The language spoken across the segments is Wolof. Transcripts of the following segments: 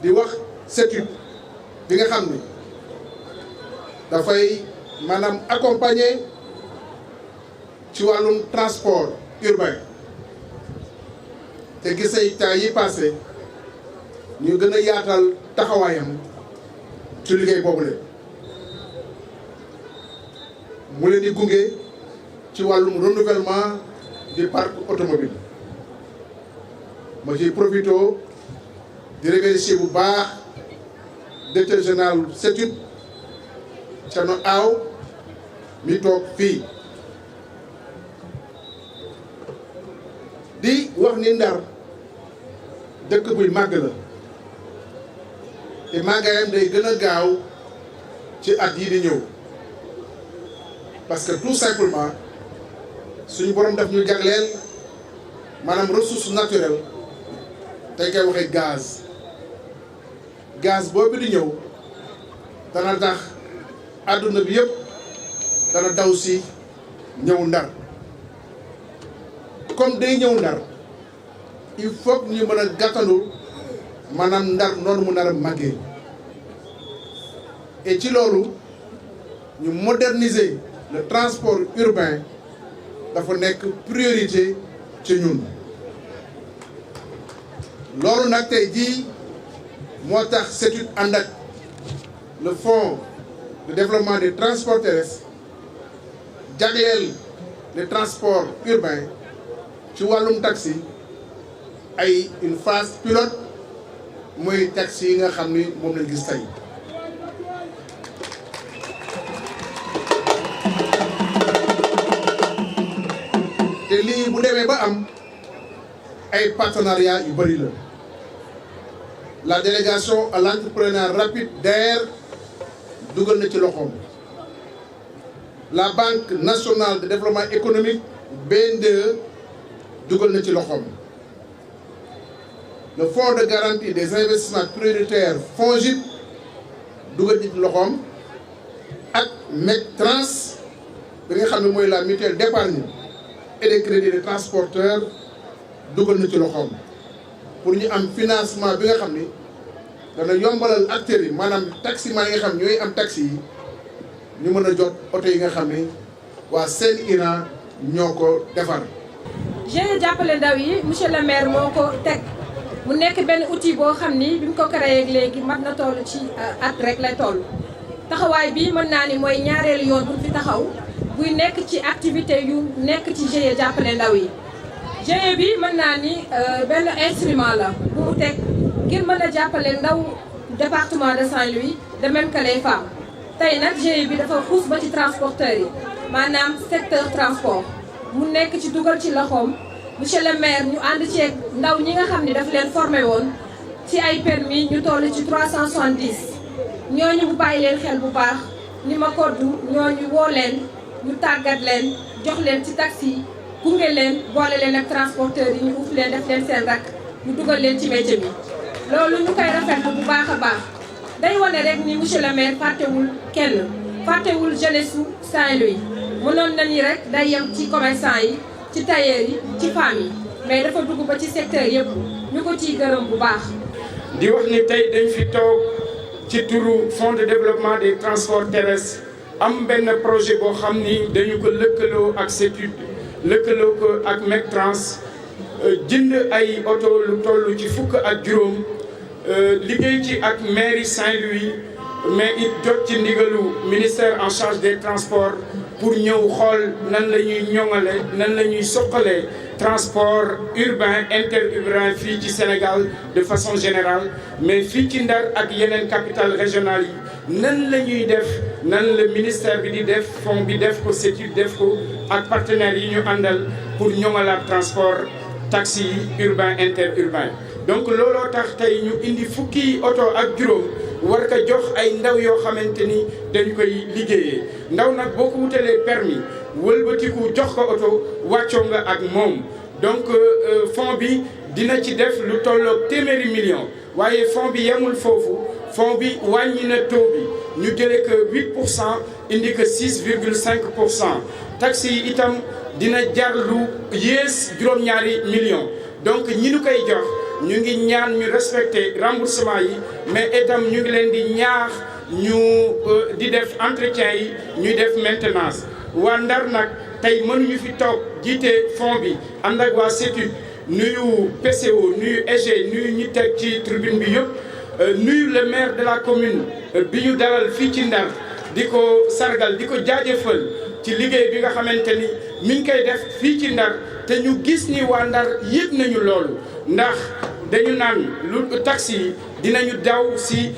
di wax CETUD bi nga xam ni dafay maanaam accompagner ci wàllum transport urbain te gis nañ temps yi passé ñu gën a yaatal taxawaayam ci liggéey boobule mu leen di gunge ci wàllum renouvellement du parc automobile ma ciy profito di remercier bu baax directeur général CETUD Thierno Aw mi toog fii di wax ni Ndar dëkk buy màgg la te màggaayam day gën a gaaw ci at yi di ñëw parce que tout simplement suñu borom daf ñu jagleel maanaam ressource naturelle tey koy waxee gaz boobu di ñëw dana tax àdduna bi yëpp dana daw si ñëw Ndar comme day ñëw Ndar il faut ñu mën a gàttandu maanaam Ndar noonu mu nar a màggee et ci loolu ñu moderniser le transport urbain dafa nekk priorité ci ñun loolu nag tey jii moo tax CETUD ànd ak le fonds de développement des transports terrestres jagleel les transports urbains ci wàllum taxi ay une phase pilote mooy taxi yi nga xam ni moom lañ gis tey te lii bu demee ba am ay partenariat yu bëri la délégation à l'entrepreneuriat rapide DER dugal na ci loxoom la banque nationale de développement économique BNDE dugal na ci loxoom le fonds de garantie des investissements prioritaires FONGIP dugal na ci loxoom ak MECTRANS bi nga xam ne mooy la mutuelle d'épargne et de crédit des transporteurs dugal na ci loxoom pour ñu am financement bi nga xam ni dana yombalal acteurs yi maanaam taximan yi nga xam ñooy am taxi yi ñu mën a jot oto yi nga xam ni waa Sen Iran ñoo ko defar. GIE jàppale ndaw yi monsieur le maire moo ko teg mu nekk benn outil boo xam ni bi mu ko créé léegi mat na toll ci at rek lay toll taxawaay bi mën naa ni mooy ñaareelu yoon bu fi taxaw buy nekk ci activité yu nekk ci GIE jàppale ndaw yi. GIE bi mën naa ni benn instrument la bu mu teg ngir mën a jàppale ndaw département de Saint-Louis de même que les femmes tey nag GIE bi dafa xuus ba ci transporteurs yi maanaam secteur transport mu nekk ci dugal ci loxoom monsieur le maire ñu ànd ceeg ndaw ñi nga xam ne daf leen formé woon ci ay permis ñu toll ci 370 ñooñu bu bàyyi leen xel bu baax ni ma koddu ñooñu woo leen ñu tàggat leen jox leen ci taxi gunge leen boole leen ak transporteurs yi ñu uuf leen def leen seen rakk ñu dugal leen ci métier bi loolu ñu koy rafetlu bu baax a baax day wane rek ni monsieur le maire fàttewul kenn fàttewul jeunesse su Saint-Louis mënoon nañu rek day yem ci commerçant yi ci tailleur yi ci femmes yi mais dafa dugg ba ci secteur yëpp ñu ko ciy gërëm bu baax. di wax ni tey dañ fi toog ci turu fonds de développement des transports terrestres am benn projet boo xam ni dañu ko lëkkaloo ak CETUD lëkkaloo ko ak MECTRANS jënd ay oto lu toll ci fukk ak juróom liggéey ci ak mairie Saint-Louis mais it jot ci ndigalu ministère en charge des transports pour ñëw xool nan la ñuy ñoŋale nan la ñuy soqalee transport urbain interurbain fii ci Sénégal de façon générale mais fii ci Ndar ak yeneen capitales régionales yi nan la ñuy def nan la ministère bi di def fonds bi def ko CETUD def ko ak partenaires yi ñu àndal pour ñoŋalaat transport taxi yi urbain interurbain donc looloo tax tey ñu indi fukki oto ak juróom war ko jox ay ndaw yoo xamante ni dañ koy liggéeyee ndaw nag boo ko wutalee permis wëlbatiku jox ko oto wàccoo nga ak moom donc fonds bi dina ci def lu tolloog téeméeri million waaye fonds bi yemul foofu fonds bi wàññi na taux bi ñu jëlee ko 8% indi ko 6,5%. taxi yi itam dina jar lu yées juróom-ñaari millions donc ñi ñu koy jox ñu ngi ñaan ñu respecter remboursement yi mais itam ñu ngi leen di ñaax ñu di def entretien yi ñuy def maintenance waa Ndar nag tey mënuñu fi toog jiite fond bi ànd ak waa CETUD nuyu PCO nuyu EG nuyu ñi teg ci tribune bi yëpp nuyu le maire de la commune bi ñu dalal fii ci Ndar di ko sargal di ko jaajëfal ci liggéey bi nga xamante ni mi ngi koy def fii ci Ndar te ñu gis ni waa Ndar yëg nañu loolu ndax dañu naan lu taxi yi dinañu daw si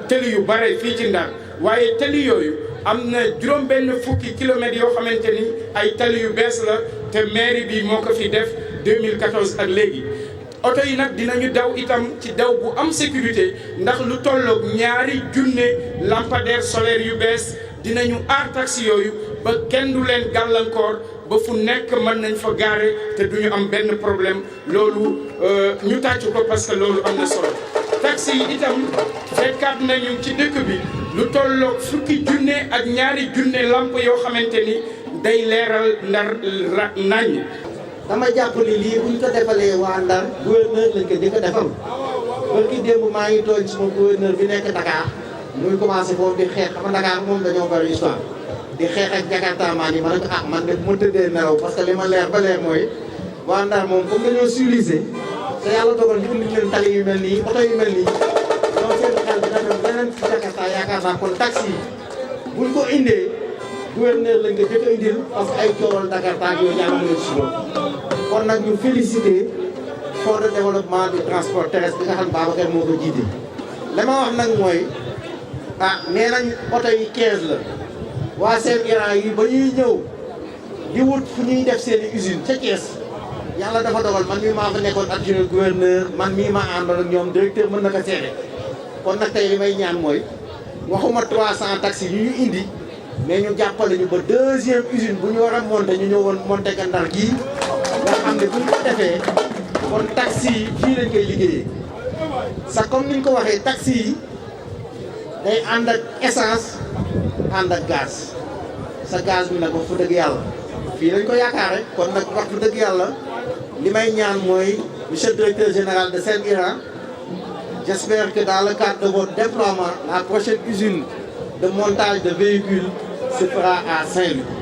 tëli yu bare fii ci Ndar waaye tëli yooyu am na juróom-benn fukki kilomètres yoo xamante ni ay tëli yu bees la te mairie bi moo ko fi def 2014 ak léegi. oto yi nag dinañu daw itam ci daw bu am sécurité ndax lu tolloog 2 junne lampadaire solaire yu bees dinañu aar taxi yooyu ba kenn du leen gàllankoor ba fu nekk mën nañ fa gaare te duñu am benn problème loolu ñu tàcc ko parce que loolu am na solo. taxi yi itam fekkaat nañu ci dëkk bi lu tolloog fukki junne ak 2 junne lamp yoo xamante ni day leeral Ndar nañ. dama jàpp ni lii buñ ko defalee waa Ndar gouverneur lañ ko di ko defal barki démb maa ngi tooñ suma gouverneur bi nekk Dakar muy commencé foofu di xeex xam nga Dakar moom dañoo bari histoire di xeex ak Jakarta maan yi ma ne ko man de bu ma tëddee nelaw parce que li ma leer ba leer mooy waa Ndar moom comme dañoo civilisé te yàlla dogal ñu indi leen tali yu mel nii oto yu mel nii ñoom seen xel dina dem beneen ci Jakarta yaakaar naa kon taxi buñ ko indee gouverneur lañ ko jëkk a indil parce que ay coowal Jakarta ak yooyu yàlla leen si kon nag ñu félicité fonds de développement du transport terrestre bi nga xam ne Babacar moo ko jiite. li ma wax nag mooy nee nañ oto yi 15 la waa seen Iran yi ba ñuy ñëw di wut fu ñuy def seen i usine ca Thiès yàlla dafa dogal man mii maa fa nekkoon adjoint gouverneur man mii maa àndoon ak ñoom directeur mën na ko seede kon nag tey li may ñaan mooy waxuma 300 taxis yu ñu indi mais ñu jàppale ñu ba 2e usine bu ñu war a monter ñu ñëwoon monter ka Ndar gii. nga xam ne bu ñu ko defee kon taxi yi fii lañ koy liggéeyee sax comme niñ ko waxee taxi yi day ànd ak essence ànd ak gaz sa gaz bi nag wax fa dëgg yàlla fii lañ ko yaakaare kon nag wax fa dëgg yàlla li may ñaan mooy monsieur le directeur général de Sen Iran j'espère que dans le cadre de votre déploiement la prochaine usine de montage de véhicules se fera à Saint-Louis.